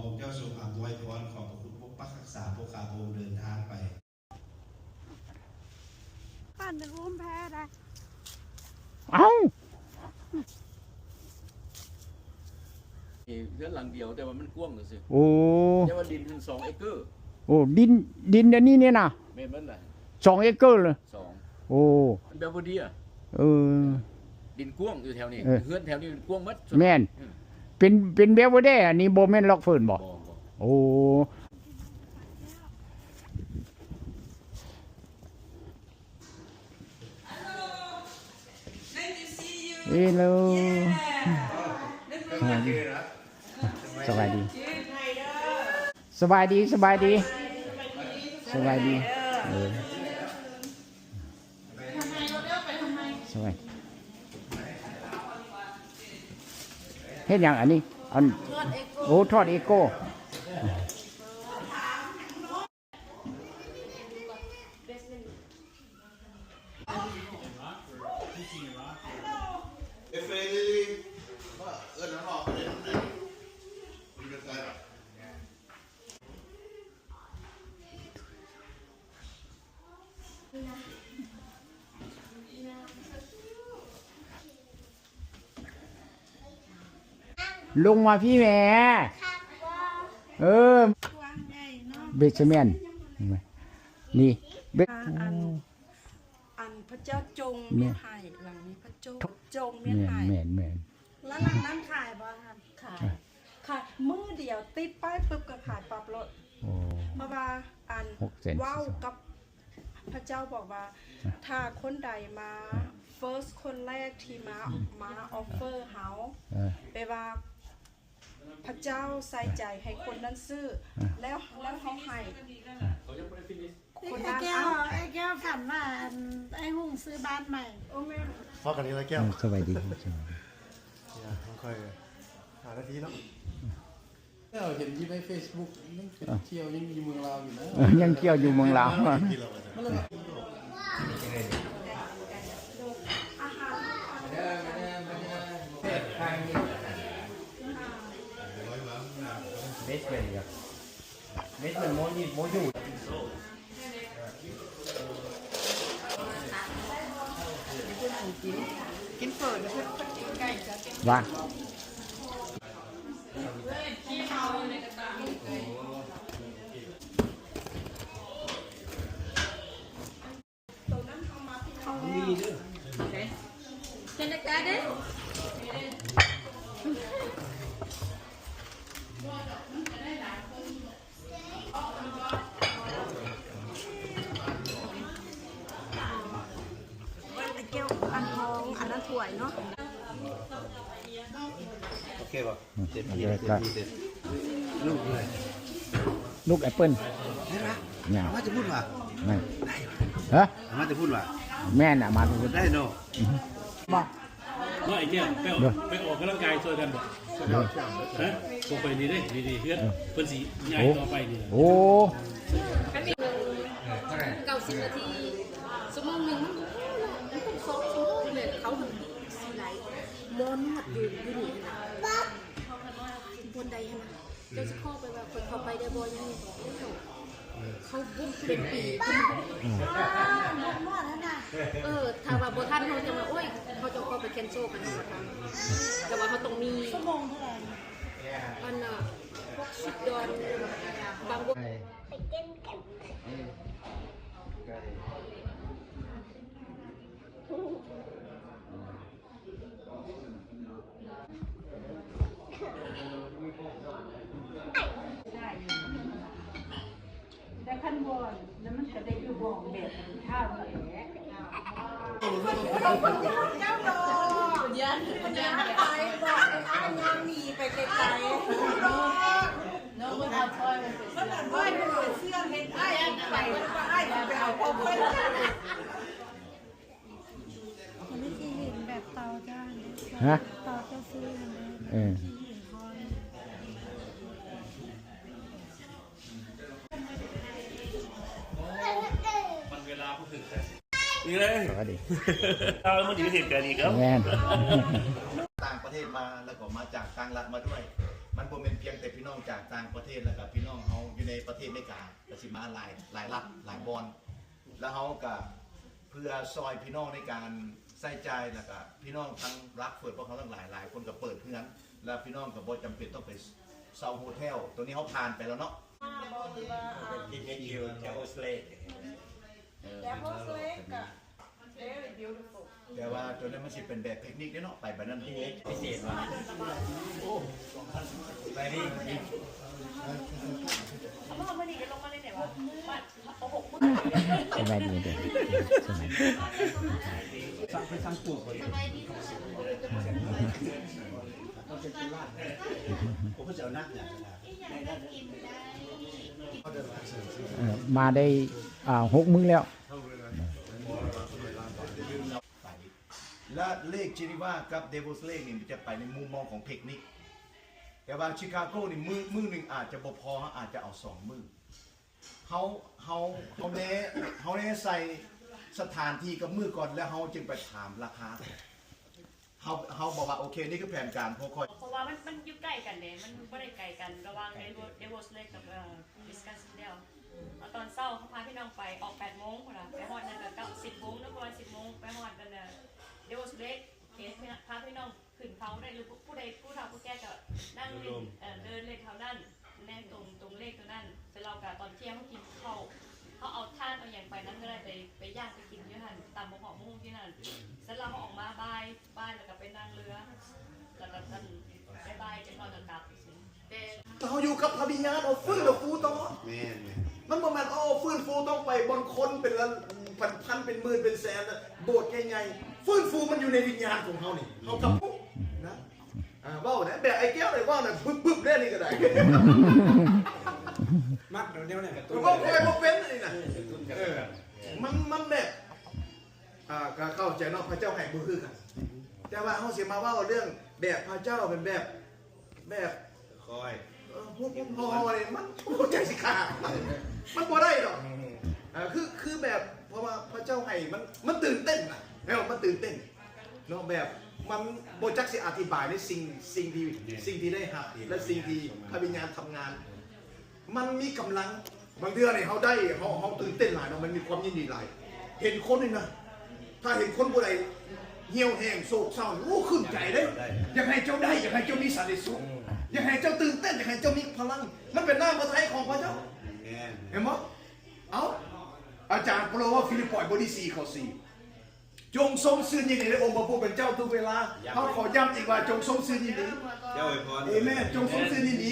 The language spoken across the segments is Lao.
ຂອງເຈົ້າຊົງອຳນວຍພອນ ຂອບພະຄຸນປົກປັກຮັກສາພວກຂ້າພະອົງເດີນທາງໄປ. ປັ້ນເປັນໂຮມແພ້ໄດ໋. ເອົ້າ ເຮືອນຫຼັງດຽວ ແຕ່ວ່າມັນກວ້າງຊື່ໆ. ໂອ້ ແຕ່ວ່າດິນຫັ້ນສອງເອເກີ. ໂອ້ ດິນ ດິນອັນນີ້ນີ້ນະ ແມ່ນເບິດລະ ສອງເອເກີເລີຍ. ສອງ. ໂອ້ ເບວເວີເດຍ. ເອີ ດິນກວ້າງຢູ່ແຖວນີ້. ເອີ ເຮືອນແຖວນີ້ມັນກວ້າງໝົດ. ແມ່ນ. ອືມ ເປັນ ເປັນເບວເວີເດ ອັນນີ້ບໍ່ແມ່ນລັອກເຟີນບໍ່? ບໍ່ ບໍ່. ໂອ້ ເຮລໂລ ສະບາຍດີ ສະບາຍດີ ສະບາຍດີ ສະບາຍດີ ເອີ ສະບາຍ ເຮັດຫຍັງອັນນີ້? ອັນ ໂອ້ ຖອດເອໂກ້. ລົງມາພີ້ແມ່. ເອີ ເບສເມັນ ນີ້ ເບສ ອັນ ອັນພະເຈົ້າຈົ່ງມຽນໃຫ້ ຫຼັງນີ້ພະເຈົ້າຈົ່ງມຽນໃຫ້. ແມ່ນໆ ແລ້ວຫຼັງນັ້ນຂາຍບໍ່? ຂາຍ ຂາຍມື້ດຽວ ຕິດປ້າຍປຶບກໍຂາຍປັບໂລດ. ໂອ້ ເພາະວ່າ ອັນ ເວົ້າກັບພະເຈົ້າບອກວ່າ ຖ້າຄົນໃດມາ ເຟີສ ຄົນແລກທີ່ມາ ມາອອຟເຟີເຮົາ ແປວ່າ ພະເຈົ້າໃສ່ໃຈໃຫ້ຄົນນັ້ນຊື້ ແລ້ວ ແລ້ວເຮົາໃຫ້ຄົນນັ້ນ. ອ້າຍແກ້ວ ອ້າຍແກ້ວຝັນວ່າ ອັນ ອ້າຍຮຸ່ງຊື້ບ້ານໃໝ່. ພໍກັນອີກແລ້ວແກ້ວ. ເອີ ສະບາຍດີ ສະບາຍດີ. ຍັງຄ່ອຍຫ້ານາທີເນາະ. ແລ້ວເຫັນຢູ່ໃນເຟສບຸກ ຍັງ ເອີ ທ່ຽວ ຍັງຢູ່ເມືອງລາວຢູ່ນະ. ເອີ ຍັງທ່ຽວຢູ່ເມືອງລາວ. ເບສເມັນ ເບສເມັນ ໂມຢູ່ ໂມຢູ່ ກິນເຝີເດີ ເພິ່ນ ເພິ່ນກິນໄກ່ ວ່າ ແກ້ວ ອັນທອງ ອັນນັ້ນຖ້ວຍເນາະ. ໂອເຄບໍ່? ອືມ ເຕັມທີ່ ເຕັມທີ່ເລີຍ. ລູກເລີຍ ລູກແອັບເປິ້ນ. ເຫັນລະ ມາຈາກພຸ້ນຫວາ? ແມ່ນ ຮະ? ມາຈາກພຸ້ນຫວາ? ແມ່ນນະ ມາຈາກພຸ້ນ ໄດ້ເນາະ. ອືຮຶ ບໍ່ ເນາະ ໄອ້ແກ້ວ ໄປອອກກຳລັງກາຍຊ່ວຍກັນບໍ່? ຮະ? ບໍ່ໄປນີ້ເດ້ ນີ້ໆ ເຮືອນ ເອີ ເພິ່ນຊິຍ້າຍຕໍ່ໄປນີ້. ໂອ້ ເກົ້າສິບນາທີ ຊົ່ວໂມງໜຶ່ງ ມັນ ມັນຕ້ອງສອງຊົ່ວໂມງແຫຼະ. ເຂົາຊິໄຫຼໝໍນວດຢູ່ ຢູ່ນີ້ຫັ້ນນະ ບ່ອນໃດຫັ້ນນະ. ເຈົ້າຊິຂໍໄປວ່າ ຂ້ອຍເຂົ້າໄປໄດ້ບໍ່? ຍັງ ເຂົາບໍ່ເປັນປີ. ເອີ ຖ້າວ່າບໍ່ທັນ ເຮົາຈະວ່າ ໂອ້ຍ ເຮົາຈະຂໍໄປແຄນເຊິລກັນ ບໍ່ທັນ. ແຕ່ວ່າເຮົາຕ້ອງມີ ຊົ່ວໂມງເທົ່າໃດ? ອັນນ່າ ຫົກສິບດອນ ບາງບົດ. ແຕ່ຄັນບໍ່ ແລ້ວມັນກະໄດ້ຢູ່ຫ້ອງແບບທາວນີ້ແຫຼະ. ຢ້ານ ຢ້ານໄປບອກອ້າຍຍ່າງໜີໄປໄກໆ. ນ້ອງບໍ່ເອົາຖ້ອຍມາໃສ່ເສື້ອ ມັນເອົາຖ້ອຍມາໃສ່ເສື້ອ ເຫັນອ້າຍໄປ ວ່າອ້າຍຊິໄປເອົາຂອງເພິ່ນ. ມັນຊິເຫັນແບບເຕົາຈ້ານເດ້. ຮະ? ເຕົາເຈົ້າຊື້ຫັ້ນເດ້. ເອີ ມັນຊິເຫັນຮອຍ. ມັນເວລາບໍ່ຖືກກັນ. ນີ້ເລີຍ ສະຫວັດດີ ເອົາ ມັນຊິເຫັນກັນອີກແລ້ວ. ແມ່ນ ຕ່າງປະເທດມາ ແລ້ວກໍມາຈາກຕ່າງລັດມາດ້ວຍ. ມັນບໍ່ແມ່ນພຽງແຕ່ພີ່ ນ້ອງຈາກຕ່າງປະເທດ ແລ້ວກໍພີ່ນ້ອງເຮົາຢູ່ໃນປະເທດອາເມລິກາ ກໍຊິມາຫຼາຍ ຫຼາຍລັດ ຫຼາຍບ່ອນ ແລ້ວເຮົາກໍເພື່ອຊ່ອຍພີ່ນ້ອງໃນການໃຊ້ຈ່າຍ ແລ້ວກໍພີ່ນ້ອງທາງລັກເຟີດ ພວກເຮົາທັງຫຼາຍ ຫຼາຍຄົນກໍເປີດເຮືອນ ແລ້ວພີ່ນ້ອງກໍບໍ່ຈຳເປັນຕ້ອງໄປເຊົ່າໂຮເທວ ໂຕນີ້ເຮົາຜ່ານໄປແລ້ວເນາະ. Picnic Hill, Devil's Lake. ເອີ Devil's Lake ກໍ very beautiful. ແຕ່ວ່າໂຕນັ້ນມັນຊິເປັນແບບ picnic ເດ້ເນາະ ໄປແບບນັ້ນ picnic ພິເສດວ່າ ໂອ້ ໄປນີ້ ເອົາມາມື້ນີ້ກໍລົງມາເລີຍແດ່ວ່າ ມາເອົາຫົກມື້. ສະບາຍດີເດີ ສະບາຍດີ ເອີ ມາໄດ້ ອ່າ ຫົກມື້ແລ້ວ. ແລະ Lake Geneva ກັບ Devil's Lake ນີ້ຈະໄປໃນມຸມມອງຂອງ picnic ແຕ່ວ່າ Chicago ນີ້ ມື້ ມື້ໜຶ່ງອາດຈະບໍ່ພໍ ເຮົາອາດຈະເອົາສອງມື້. ເຮົາ ເຮົາ ເຮົາແນ ເຮົາແນໃສ່ສະຖານທີ່ກັບມື້ກ່ອນ ແລ້ວເຮົາຈຶ່ງໄປຖາມລາຄາ. ເຮົາ ເຮົາບອກວ່າ ໂອເຄ ນີ້ຄືແຜນການພວກຂ້ອຍ. ເພາະວ່າມັນ ມັນຢູ່ໃກ້ກັນເດ້ ມັນບໍ່ໄດ້ໄກກັນ ລະຫວ່າງ Devil's Lake ກັບ ເອີ Wisconsin Dells. ເອົາຕອນເຊົ້າເຮົາພາພີ່ນ້ອງໄປ ອອກແປດໂມງພຸ້ນນະ ໄປຮອດນັ້ນກໍເກົ້າ ສິບໂມງເນາະ ປະມານສິບໂມງ ໄປຮອດນັ້ນນະ Devil's Lake. ໂອເຄ ພາພີ່ນ້ອງຂຶ້ນເຂົາໄດ້ ຫຼື ຜູ້ໃດຜູ້ເຖົ້າຜູ້ແກ່ກໍນັ່ງຫຼິ້ນ ເອີ ເດີນຫຼິ້ນແຖວນັ້ນ ໃນຕົງ ຕົງ Lake ຕົງນັ້ນ. ເສັດແລ້ວກໍຕອນທ່ຽງເຮົາກິນເຂົ້າ ເຮົາເອົາຖ່ານເອົາຫຍັງໄປນຳກໍໄດ້ ໄປ ໄປຍ່າງໄປກິນຢູ່ຫັ້ນ ຕຳບັກຫອກໝາກຫຸ່ງຢູ່ນັ້ນ. ເສັດແລ້ວເຮົາອອກມາບ່າຍ ບ່າຍແລ້ວກໍໄປນັ່ງເຮືອ ແລ້ວກໍອັນ ບ່າຍໆຈັກໜ້ອຍກໍກັບ. ແຕ່ເຮົາຢູ່ກັບພະວິນຍານ ເຮົາຟື້ນເຮົາຟູຕໍ່. ແມ່ນໆ. ມັນບໍ່ແມ່ນ ໂອ້ ຟື້ນຟູຕ້ອງໄປບ່ອນຄົນເປັນລ້ານ ເປັນພັນ ເປັນໝື່ນ ເປັນແສນ ໂບດໃຫຍ່ໆ. ຟື້ນຟູມັນຢູ່ໃນວິນຍານຂອງເຮົານີ້ ເຮົາກັບ ນະ ອ່າ ເວົ້ານະ ແບບໄອ້ແກ້ວໄດ້ເວົ້ານະ ບຶບໆ ແດ່ນີ້ກໍໄດ້. ມັກແນວນັ້ນ ເວົ້າຄ່ອຍບໍ່ເປັນອັນນີ້ນະ. ເອີ ມັນ ມັນແບບ ອ່າ ກໍເຂົ້າໃຈເນາະ ພະເຈົ້າໃຫ້ບໍ່ຄືກັນ. ແຕ່ວ່າເຮົາຊິມາເວົ້າເລື່ອງແບບພະເຈົ້າເປັນແບບ ແບບຄ່ອຍ ເອີ ຫົວ ຫົວ ຫົວນີ້ມັນຫົວໃຈຊິຂາດ ມັນ ມັນບໍ່ໄດ້ດອກ. ອ່າ ຄື ຄືແບບ ເພາະວ່າພະເຈົ້າໃຫ້ມັນ ມັນຕື່ນເຕັ້ນນະ ແມ່ນບໍ່? ມັນຕື່ນເຕັ້ນເນາະ ແບບມັນບໍ່ຈັກຊິອະທິບາຍໃນສິ່ງ ສິ່ງທີ່ ສິ່ງທີ່ໄດ້ຮັບ ແລະ ສິ່ງທີ່ພະວິນຍານທຳງານ ມັນມີກຳລັງ. ບາງເທື່ອນີ້ເຮົາໄດ້ ເຮົາ ເຮົາຕື່ນເຕັ້ນຫຼາຍເນາະ ມັນມີຄວາມຍິນດີຫຼາຍ. ເຫັນຄົນນີ້ນະ ຖ້າເຫັນຄົນຜູ້ໃດຫ່ຽວແຮງໂສກເສົ້າ ໂອ້ ຂຶ້ນໃຈເດ້. ຢາກໃຫ້ເຈົ້າໄດ້ ຢາກໃຫ້ເຈົ້າມີສັນຕິສຸກ ຢາກໃຫ້ເຈົ້າຕື່ນເຕັ້ນ ຢາກໃຫ້ເຈົ້າມີພະລັງ. ມັນເປັນນ້ຳພະໄທຂອງພະເຈົ້າ. ແມ່ນ ເຫັນບໍ່? ເອົ້າ ອາຈານເປົາໂລວ່າ ຟີລິບປອຍ ບົດທີສີ່ ຂໍ້ສີ່ ຈົ່ງຊົມຊື່ນຍິນດີໃນອົງພະຜູ້ເປັນເຈົ້າທຸກເວລາ. ເຮົາຂໍຢ້ຳອີກວ່າ ຈົ່ງຊົມຊື່ນຍິນດີ. ເຈົ້າອວຍພອນ. ເອແມ່ນ. ຈົ່ງຊົມຊື່ນຍິນດີ.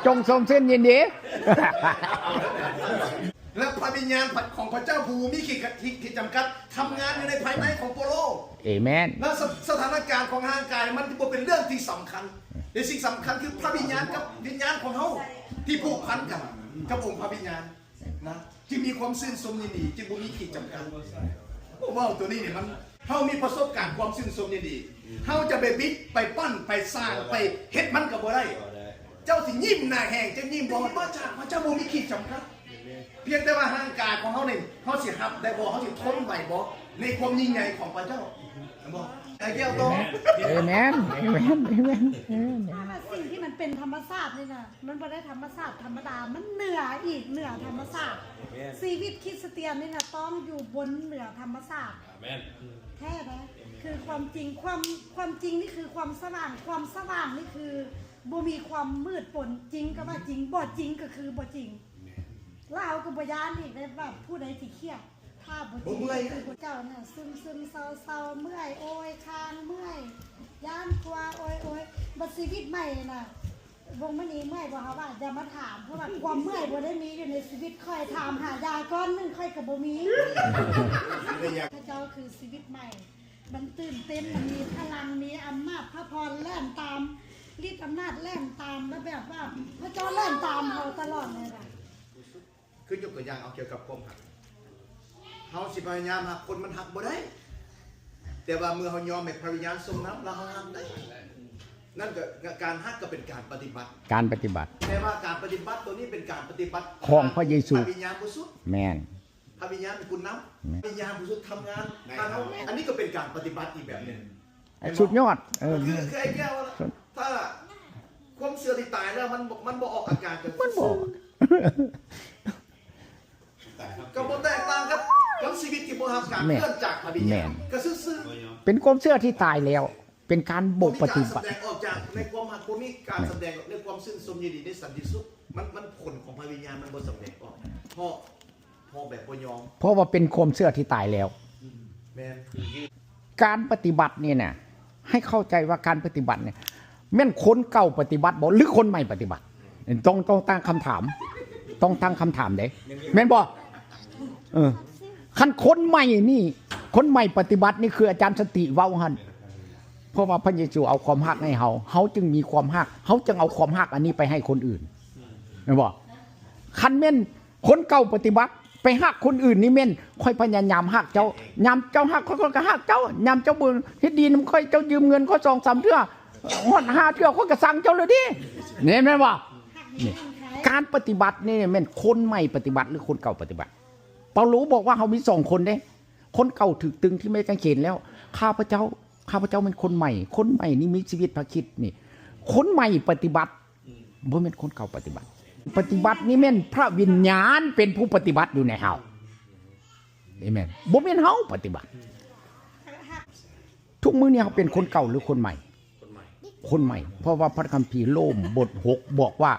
ຈົ່ງຊົມຊື່ນຍິນດີ. ແລະ ພະວິນຍານຂອງພະເຈົ້າຜູ້ມີຂີດ ຂີດຈຳກັດ ທຳງານຢູ່ໃນພາຍໃນຂອງເປົາໂລ. ເອແມ່ນ. ແລະ ສະ ສະຖານະການຂອງຮ່າງກາຍມັນບໍ່ເປັນເລື່ອງທີ່ສຳຄັນ. ແຕ່ສິ່ງສຳຄັນຄືພະວິນຍານກັບວິນຍານຂອງເຮົາທີ່ຜູກພັນກັນກັບອົງພະວິນຍານ. ນະ ຈຶ່ງມີຄວາມຊື່ນຊົມຍິນດີ ຈຶ່ງບໍ່ມີຂີດຈຳກັດ. ໂອ້ ເວົ້າໂຕນີ້ນີ້ມັນ ເຮົາມີປະສົບການຄວາມຊື່ນຊົມຍິນດີ ເຮົາຈະໄປບິດ ໄປປັ້ນ ໄປສ້າງ ໄປເຮັດມັນກໍບໍ່ໄດ້. ເຈົ້າຊິຍິ້ມໜ້າແຫ້ງ ເຈົ້າຍິ້ມບໍ່ ມາຈາກພະເຈົ້າ ບໍ່ມີຂີດຈຳກັດ. ພຽງແຕ່ວ່າຮ່າງກາຍຂອງເຮົານີ້ ເຮົາຊິຮັບໄດ້ບໍ່ ເຮົາຊິທົນໄຫວບໍ່ ໃນຄວາມຍິ່ງໃຫຍ່ຂອງພະເຈົ້າ. ແມ່ນບໍ່? ເອແມ່ນ ເອແມ່ນ ເອແມ່ນ ເອແມ່ນ. ຖ້າວ່າສິ່ງທີ່ມັນເປັນທຳມະຊາດນີ້ນະ ມັນບໍ່ໄດ້ທຳມະຊາດທຳມະດາ ມັນເໜືອອີກ ເໜືອທຳມະຊາດ. ແມ່ນ. ຊີວິດຄຣິສຕຽນນີ້ນະ ຕ້ອງຢູ່ບົນເໜືອທຳມະຊາດ. ອາແມ່ນ. ແທ້ນະ. ຄືຄວາມຈິງ ຄວາມ ຄວາມຈິງນີ້ຄືຄວາມສະຫວ່າງ ຄວາມສະຫວ່າງນີ້ຄືບໍ່ມີຄວາມມືດປົນ. ຈິງກໍວ່າຈິງ ບໍ່ຈິງກໍຄືບໍ່ຈິງ. ແມ່ນ. ລາວກໍບໍ່ຢ້ານອີກເດ້ ວ່າຜູ້ໃດຊິຄຽດ ຖ້າບໍ່ຈິງ ບໍ່ເມື່ອຍ ຄືພວກເຈົ້ານະ ຊຶມໆ ເສົ້າໆ ເມື່ອຍ ໂອຍ ຄາງເມື່ອຍ ຢ້ານກົວ ໂອຍໆ. ບັດຊີວິດໃໝ່ນະ ວົງມະນີເມື່ອຍບໍ່? ເຮົາວ່າຢ່າມາຖາມ ເພາະວ່າຄວາມເມື່ອຍບໍ່ໄດ້ມີຢູ່ໃນຊີວິດຂ້ອຍ. ຖາມຫາຢາກ້ອນໜຶ່ງຂ້ອຍກໍບໍ່ມີ. ພະເຈົ້າຄືຊີວິດໃໝ່ ມັນຕື່ນເຕັ້ນ ມັນມີພະລັງ ມີອຳນາດພະພອນ ແລ່ນຕາມ ລິດອຳນາດແລ່ນຕາມ ແລ້ວແບບວ່າພະເຈົ້າແລ່ນຕາມເຮົາຕະຫຼອດເລີຍນະ. ຄືຍົກຕົວຢ່າງເອົາກ່ຽວກັບຄວາມຮັກ ເຮົາຊິພະຍາຍາມຮັກຄົນ ມັນຮັກບໍ່ໄດ້ ແຕ່ວ່າເມື່ອເຮົາຍອມໃຫ້ພະວິນຍານຊົງນຳ ແລ້ວເຮົາຮັກໄດ້. ນັ້ນກໍ ການຮັກກໍເປັນການປະຕິບັດ ການປະຕິບັດ ແຕ່ວ່າການປະຕິບັດໂຕນີ້ເປັນການປະຕິບັດຂອງພະເຢຊູ ພະວິນຍານບໍລິສຸດ. ແມ່ນ. ພະວິນຍານເປັນຜູ້ນຳ. ແມ່ນ. ພະວິນຍານບໍລິສຸດທຳງານ. ແມ່ນ. ອັນນີ້ກໍເປັນການປະຕິບັດອີກແບບໜຶ່ງ. ສຸດຍອດ. ເອີ ຄື ຄືໄອ້ແກ້ວວ່າ ຖ້າ ຄວາມເຊື່ອທີ່ຕາຍແລ້ວ ມັນບໍ່ ມັນບໍ່ອອກອາການ ມັນບໍ່ອອກ ກໍບໍ່ແຕກຕ່າງກັບ ກັບຊີວິດທີ່ບໍ່ຮັບການ ແມ່ນ ເຄື່ອນຈາກພະວິນຍານ ແມ່ນ ກໍຊື່ໆ ເປັນຄວາມເຊື່ອທີ່ຕາຍແລ້ວ ເປັນການບໍ່ປະຕິບັດ ບໍ່ມີການສະແດງອອກຈາກໃນຄວາມຮັກ ບໍ່ມີການ ແມ່ນ ສະແດງໃນຄວາມຊື່ນຊົມຍິນດີໃນສັນຕິສຸກ ມັນ ມັນຜົນຂອງພະວິນຍານມັນບໍ່ສະແດງອອກ ເພາະ ເພາະແບບບໍ່ຍອມ ເພາະວ່າເປັນຄວາມເຊື່ອທີ່ຕາຍແລ້ວ ອືມ ແມ່ນ ການປະຕິບັດນີ້ນະ ໃຫ້ເຂົ້າໃຈວ່າການປະຕິບັດນີ້ ແມ່ນຄົນເກົ່າປະຕິບັດບໍ່ ຫຼື ຄົນໃໝ່ປະຕິບັດ? ຕ້ອງ ຕ້ອງຕັ້ງຄຳຖາມ ຕ້ອງຕັ້ງຄຳຖາມເດ້ ແມ່ນບໍ່? ເອີ ຄັນຄົນໃໝ່ນີ້ ຄົນໃໝ່ປະຕິບັດນີ້ຄືອາຈານສັນຕິເວົ້າຫັ້ນ ເພາະວ່າພະເຢຊູເອົາຄວາມຮັກໃຫ້ເຮົາ ເຮົາຈຶ່ງມີຄວາມຮັກ ເຮົາຈຶ່ງເອົາຄວາມຮັກອັນນີ້ໄປໃຫ້ຄົນອື່ນ ແມ່ນບໍ່? ຄັນແມ່ນຄົນເກົ່າປະຕິບັດ ໄປຮັກຄົນອື່ນນີ້ແມ່ນ ຂ້ອຍພະຍາຍາມຮັກເຈົ້າ ຍາມເຈົ້າຮັກຂ້ອຍ ຂ້ອຍກໍຮັກເຈົ້າ ຍາມເຈົ້າບໍ່ເຮັດດີນຳຂ້ອຍ ເຈົ້າຢືມເງິນຂ້ອຍສອງສາມເທື່ອ ຮອດຫ້າເທື່ອ ຂ້ອຍກໍຊັງເຈົ້າແລ້ວເດ້ ແມ່ນບໍ່? ນີ້ ການປະຕິບັດນີ້ແມ່ນຄົນໃໝ່ປະຕິບັດ ຫຼື ຄົນເກົ່າປະຕິບັດ? ເປົາໂລບອກວ່າເຮົາມີສອງຄົນເດ້ ຄົນເກົ່າຖືກຕຶງທີ່ໄມ້ກາງເຂນແລ້ວ ຂ້າພະເຈົ້າ ຂ້າພະເຈົ້າແມ່ນຄົນໃໝ່ ຄົນໃໝ່ນີ້ມີຊີວິດພະຄຣິດນີ້ ຄົນໃໝ່ປະຕິບັດ ບໍ່ແມ່ນຄົນເກົ່າປະຕິບັດ ປະຕິບັດນີ້ແມ່ນພະວິນຍານເປັນຜູ້ປະຕິບັດຢູ່ໃນເຮົາ ເອເມນ ບໍ່ແມ່ນເຮົາປະຕິບັດ ທຸກມື້ນີ້ເຮົາເປັນຄົນເກົ່າ ຫຼື ຄົນໃໝ່? ຄົນໃໝ່ ຄົນໃໝ່ ເພາະວ່າພະຄຳພີໂລມບົດຫົກບອກວ່າ